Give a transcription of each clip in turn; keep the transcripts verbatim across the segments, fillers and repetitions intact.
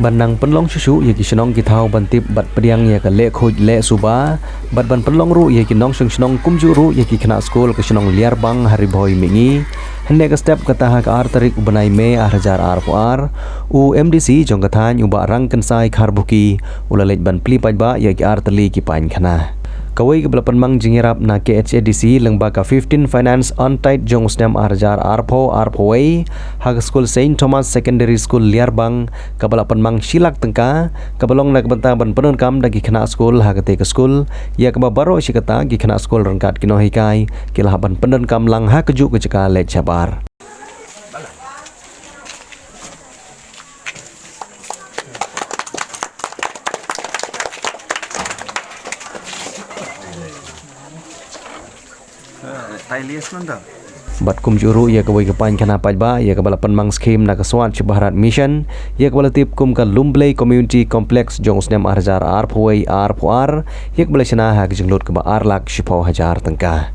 Ban nang pynlong shuh shuh ïa ki shnong ki thaw ban tip bad pdiang ïa ka leh khuid leh suba, bad ban pynlong ruh ïa ki nongshong shnong kumjuh ruh ïa ki khynnah skul ka shnong Liarbang ha Ri Bhoi Mihngi. Hynne ka step kata ha ka ar tarik u bnai May ar hajar arphew ar, u M D C jong ka thaiñ u Bah Rangkynsai Kharbuki u la leit ban plie paidbah ïa ki ar tylli ki painkhana. Kawei kaba la pynmang jingïarap na K H A D C lyngba ka fifteen Finance Untied jong u snem ar hajar arphew arphew wei ha ka skul Saint Thomas Secondary School Liarbang, kaba la pynmang shi lak tyngka, kaba long na ka bynta ban pyndonkam da ki khynnah skul ha katei ka skul, ïa kaba baroh shi katta ki khynnah skul ryngkat ki nonghikai ki la hap ban pyndonkam lang ha kajuh ka jaka leit shabar. Bad kumjuh ruh ïa kawei ka painkhana paidbah ïa kaba la pynmang skhim na ka Swachh Bharat Mission, ïa kaba la tip kum ka Lumblei Community Complex jong u snem ar hajar arphew wei arphew ar, ïa kaba la shna ha ka jinglut kaba ar lak shiphew hajar tyngka.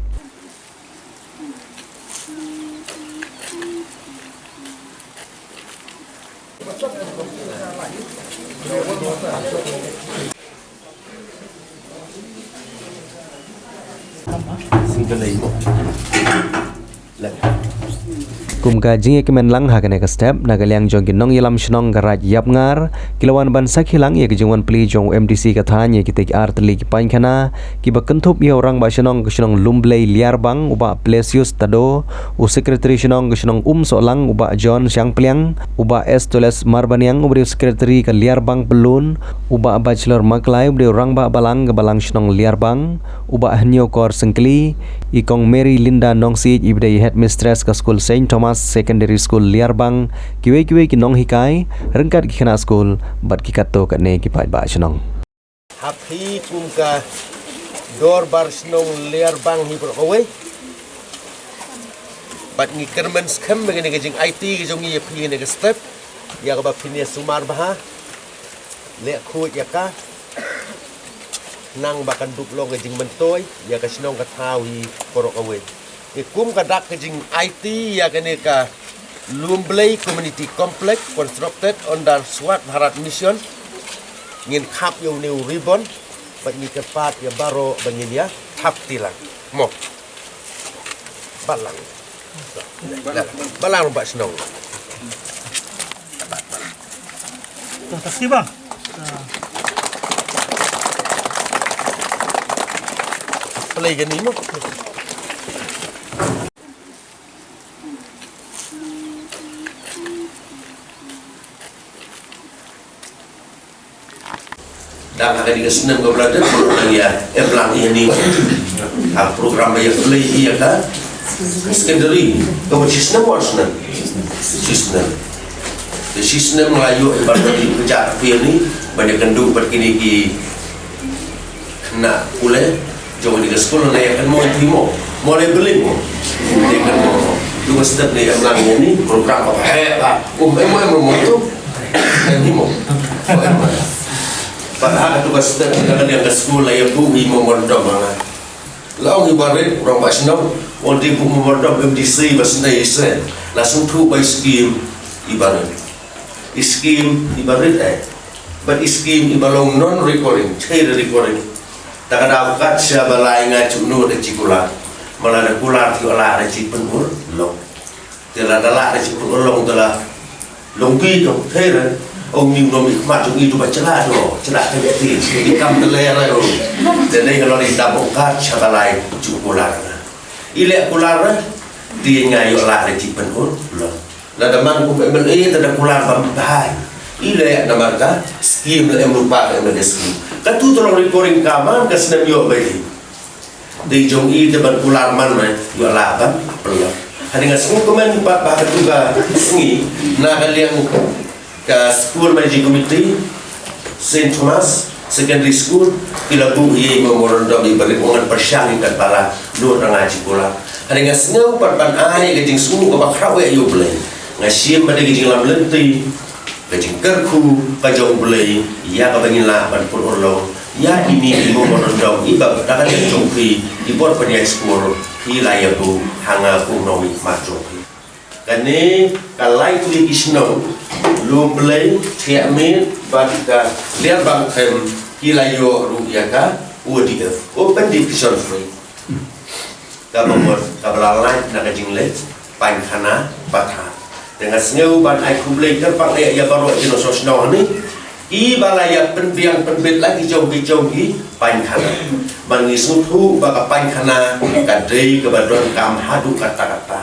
Kum ka jingïakmen lang ha kane ka step, na ka liang jong ki nongïalam shnong ka Raid Ïapngar ki la wan ban sakhi lang ïa ka jingwan plie jong u M D C ka thaiñ ïa kitei ki ar tylli ki painkhana kiba kynthup ïa u Rangbah Shnong ka shnong Lumblei Liarbang u Bah Blesius Tado, u Secretary Shnong ka shnong Umsohlang u Bah John Shangpliang, u Bah Estoles Marbaniang uba dei u Secretary ka Liarbang Pyllun, u Bah Bachelor Maklai uba dei u Rangbah Balang ka Balang Shnong Liarbang, u Bah Hynñiewkor Syngkli, i Kong Mary Linda Nongsiej iba dei Headmistress ka skul Saint Thomas Secondary School Liarbang, kiwei kiwei ki nonghikai ryngkat ki khynnah skul bad ki katto katne ki paidbah shnong. Ha phi kum ka Dorbar Shnong Liarbang hi baroh kawei. Bad ngi kyrmen skhem ba kane ka jingaiti ka jong ngi ïa phi kane ka step, ïa kaba phin ïa sumar bha, leh khuid ïa ka, khnang ba kan dup long ka jingmyntoi ïa ka shnong ka thaw hi baroh kawei. Ngi kum ka dak ka jingaiti ïa kane ka Lumblei Community Complex constructed under Swachh Bharat Mission. Ngin khap ïa une u ribbon bad ngi kyrpad ïa baroh ba ngin ïa thap kti lang. Mo. Balang. Balang, Rangbah Shnong. Terima kasih, Bang. Play kane mo. Dang ha kane ka snem kaba la dep, ngi ïa, eh, plang ïa kane. Ha program ba ïa plie ïa ka secondary, kaba shi snem, ar snem. Shi snem. Te shi snem la ïoh, eh, ban ïa plie ïa kane, ban ïa kynduh bad kine ki khynnah pule jong kane ka skul, ne ïa kynmaw ïa phi mo. Mo, leh beli mo. Ne ïa kynmaw mo. Tu ka step ne em lang ïa kane program ba heh ba. Um, em mo, em mo tu. Em hi mo. Mo, em mo. Bad ha katu ka step ne ka liang ka skul la ïa buh hi memorandum ha nga. La ong i barit, u Rangbah Shnong, wan dei buh memorandum M D C ba sdei i se. La sngewthuh ba i skim i barit. I skim i barit, eh. Bad i skim iba long non recurring, thei recurring. Ta ka daw kat sha ba lai nga ju nud da shi kular. Ma lada kular te ïoh lah da shi pynurlong. Te lada lah da shi pynurlong te la long bit dong, thei re. Ong ni u nongmihkhmat jong i tu ba shu lah tu, shu lah te ti. I kam te leh re. Te dei ka long i dap kat sha ba lai ju kular. I leh kular re. Te nga ïoh lah da shi pynurlong. Lada man kum M L A te da kular bam bha. I leh namar ka skim, la em rupa ka M L A skim. Katu te long recurring, ka man ka snem ïoh ba i. Dei jong i te ban kular man re, ïoh lah ban pynlong. Hadien nga sngewkmen pat ba katu ka sngi, na ka liang ka School Managing Committee, Saint Thomas Secondary School, ki la buh ïa i memorandum iba rit, ngan pyrshang ïa ka ba la nud na nga shi kular. Hadien nga sngew pat ban ai ka jingsngew kaba khraw ïa U Blei. Nga shim ba dei ka jinglam lynti, ka jingkyrkhu ka jong U Blei, ïa kaba ngin lah ban pynurlong ïa kine ki memorandum iba da ka liang jong phi, ki bor pynïaid skul, phi la ïa buh ha nga kum u nongmihkhmat jong phi. Kane ka lai tylli ki shnong, Lumblei, Thiahmiet, Bad ka liang bad ka theme ki la ïoh ruh ïa ka O D F, Open Diffusion Free. Kaba mut kaba la lait na ka jingleh paikhana pathar. Te nga sngew ban ai khublei kyrpang ïa baroh ki nongshong shnong hangne kiba la ïa pynbiang pynbit la ki jong ki jong ki paikhana. Ban ngi sngewthuh ba ka paikhana ka dei kaba donkam haduh katta katta.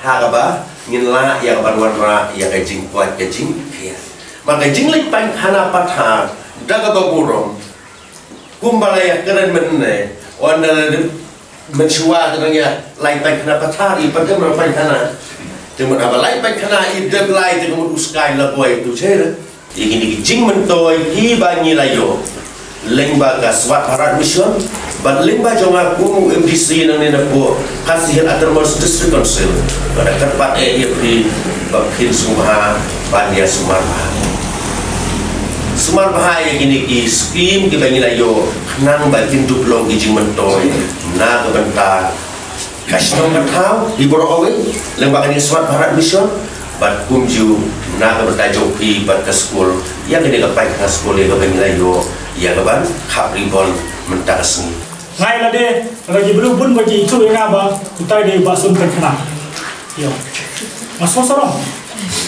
Ha kaba ngin lah ïa ka ban wanrah ïa ka jingkoit ka jingkhiah. Ba ka jingleh paikhana pathar da kaba burom. Kumba la ïa kren mynne, wan da la dep mynshuwa ka dang ïa lait paikhana pathar, i pat ka paikhana. Te mut haba lait paikhana i dep lait te ka mut u skai la boi tu che da. Ïa kine ki jingmyntoi kiba ngi la ïoh lyngba ka Swachh Bharat Mission bad lyngba jong nga kum u M D C nangne na pdeng Khasi Hills Autonomous District Council. Bad kyrpad eh ïa phi ba phin sngewbha ban ïa sumar bha. Sumar bha ïa kine ki skim kiba ngi la ïoh khnang ba kin dup long ki jingmyntoi na ka bynta ka shnong ka thaw, hi baroh kawei, lyngba kane ka Swachh Bharat Mission, bad kumjuh na ka bynta jong phi bad ka skul, ïa kane ka paikhana skul ïa kaba ngi la ïoh ïa ka ban khap ribbon mynta ka sngi. Nga ïa lade, nga ki briew bun ba ki ithuh ïa nga ba utai dei u Bah Sun paikhana. Ïa. Nga sngewsarong.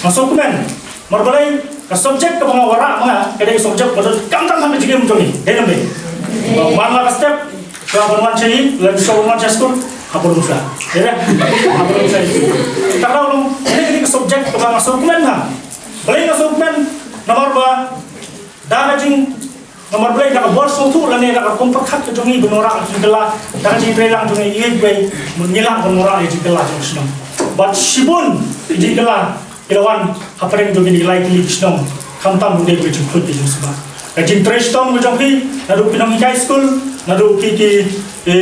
Nga sngewkmen. Namar balei ka subject kaba nga wanrah ma nga ka dei ka subject ba donkam tam ha ka jingim jong ngi. Dei ne em dei? Ba man la ka step ka ban wan sha i, lane sha ban wan sha skul, ha burom sha. Dei ne? Ha burom sha. Ka dei long, dei ka dei ka subject kaba nga sngewkmen ha. Balei nga sngewkmen? Namar ba da ka jing, namar balei da ka bor sngewthuh lane da ka rukom pyrkhat ka jong ngi ban wanrah ka jingkylla, da ka jingtrei lang jong ngi, ngi lah ban wanrah ka jingkylla jong ka shnong. Bad shibun ka jingkylla ki la wan hapdeng jong kine ki lai tylli ki shnong, khamtam ruh dei ka jingkhuid ka jingsumar. Ka jingtrei shitom ka jong phi, naduh ki nonghikai skul, naduh ki, ki, ki,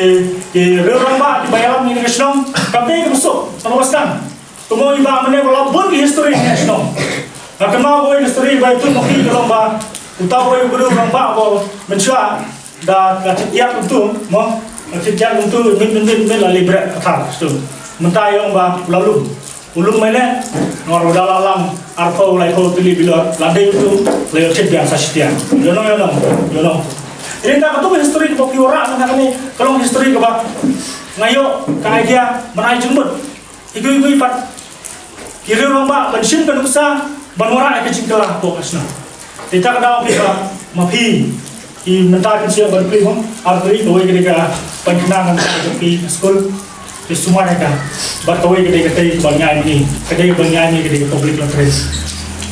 ki riew rangbah kiba ïalam ïa kane ka shnong, kam dei kaba suk, kaba sdang. Kumno i Bah mynne ba la bun ki history ha kane ka shnong. Nga kynmaw kawei ka history ba ïathuh ma phi ka long ba uta uwei u briew rangbah ba mynshuwa da la thied ïap kumtu, mo, la thied ïap kumtu, mynmiet mynmiet mynmiet la leit bret pathar kumtu. Mynta i ong ba u la lum. U lum mynne, namar ba da la lang arphew laiphew tylli bilor, la dei kumtu, la ïoh thied biang sa shi tiang. Ïoh nong, ïoh nong, ïoh nong. Te da katu ka history kaba phi wanrah mynta kane ka long history kaba nga ïoh ka idea ban ai jingmut. Ïa kiwei kiwei pat ki riew rangbah ban shim ka nuksa ban wanrah ïa ka jingkylla hapoh ka shnong. Te ta ka daw phi ba ma phi, i mynta phin sa ïoh ban plie hok ar tylli, kawei ka dei ka paikhana ngan sa jong phi ka skul. Te sumar ïa ka. Bad kawei ka dei katei kaba ngi ai ma ngi, ka dei kaba ngi ai ma ngi ka dei ka public latrine.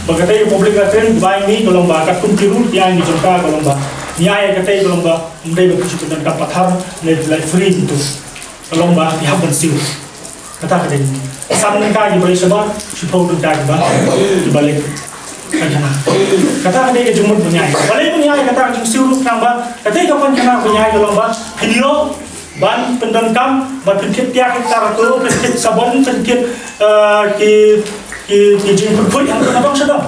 Bad katei ka public latrine kaba ai ma ngi ka long ba katkum ki rule ki ai ma ngi jong ka ka long ba ngi ai ïa katei ka long ba ym dei ba phi shu pyndonkam pathar, ne lait free kumtu. Ka long ba phi hap ban siew. Kata ka dei. San tyngka kiba leit shabar, shiphew tyngka kiba, kiba leit paikhana. Kata ka dei ka jingmut ba ngi ai. Balei ba ngi ai kata ka jingsiew ruh khnang ba katei ka paikhana ba ngi ai ka long ba phin ïoh ban pyndonkam, ban pynkit tiar, kit tar tu, pynkit sabon, pynkit, eh, ki, ki, ki jingpynkhuid hangto na dong sha dong.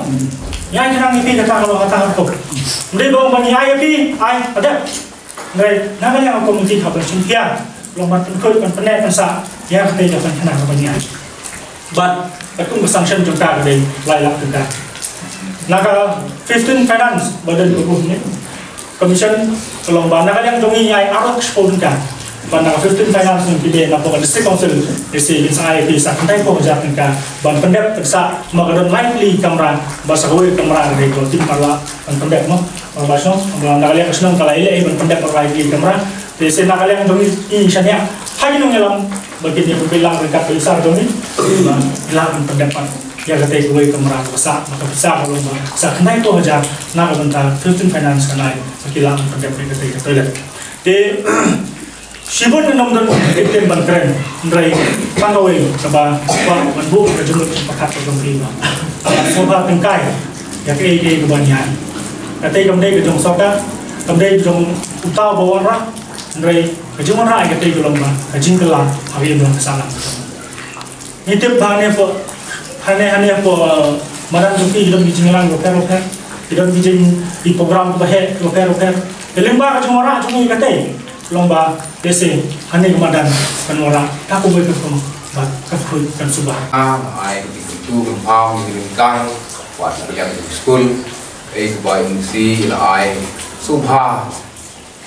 Ngi ai khnang ïa phi, kata ka long kata ka rukom. Ym dei ba ong ba ngi ai ïa phi, ai, ade. Hynrei na ka liang ka komiti ka ban shim khia, long ban pynkhuid, ban pynneh, ban sah ïa katei ka paikhana kaba ngi ai. Bad katkum ka sanction jong ka ka dei lai lak tyngka. Na ka fifteen finance ba don ka buh ne commission, ka long ba na ka liang jong ngi ngi ai arok shiphew tyngka. Bad na ka fifteen finance ngi pynbeit na ka district council, te sa kin sa ai phi sa khyndai phew hajar tyngka ban pyndep, pynsah, ma ka don lai tylli kamra, ba sa kawei kamra ka dei ka long tin parla ban pyndep, mo. Ba shnong, ba na ka liang ka shnong ka la ïaleh ban pyndep ba lai tylli kamra. Te sa na ka liang jong ngi, ngi shaniah ha ki nongïalam ba kin ïa pynbeit lang ryngkat ka officer jong ngi, ba ki lah ban pyndep pat ïa katei kawei kamra kaba sah, ba ka pisa ka long ba sa khyndai phew hajar na ka bynta fifteen finance ka nai, ba ki lah ban pyndep ïa katei ka toilet. Te shibun ngi nym don victim ban kren, hynrei tang kawei kaba kwah ban buh ka jingmut jingpyrkhat ka jong phi ba sngewbha tyngkai ïa kaei kaei kaba ngi ai. Katei kam dei ka jong sorkar, kam dei ka jong uta uba wanrah, hynrei ka jingwanrah ïa katei ka long ba ka jingkylla ha ka imlang ka sahlang. Ngi tip ba hangne hapoh, hangne, hangne hapoh, eh, madan jong phi ki don ki jingïalang bapher bapher, ki don ki jing, ki program kiba heh bapher bapher. Te lyngba ka jingwanrah jong ngi katei, long ba te sa hangne ka madan kan wanrah da kawei ka rukom ba kan khuid, kan suba. Ah, ai, ki tu kan pau, ki kan kai, wat ka liang ki skul. Ei, ba ïa u C E la ai sngewbha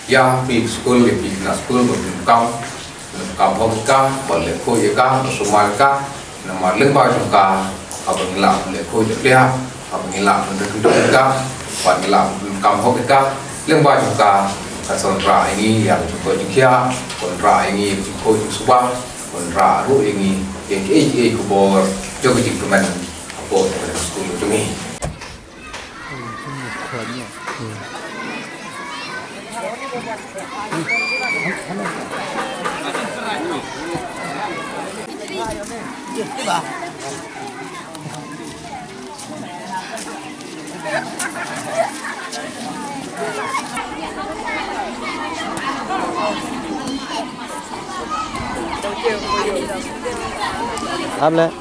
ïa phi skul, ïa phi khynnah skul, ba phin kam, kam hok ïa ka, ba leh khuid ïa ka, ba sumar ïa ka. Namar lyngba jong ka, haba ngi lah leh khuid ïa ka, haba ngi lah ban kynthoh ïa ka, ba ngi lah kam hok ïa ka. Lyngba jong ka, ka sa wanrah ïa ngi ïa ka jingkoit jingkhiah, wanrah ïa ngi ïa ka jingkhuid jingsuba, wanrah ruh ïa ngi ïa kiei kiei ki bor jong ka jingkmen hapoh ka skul jong ngi. Am le.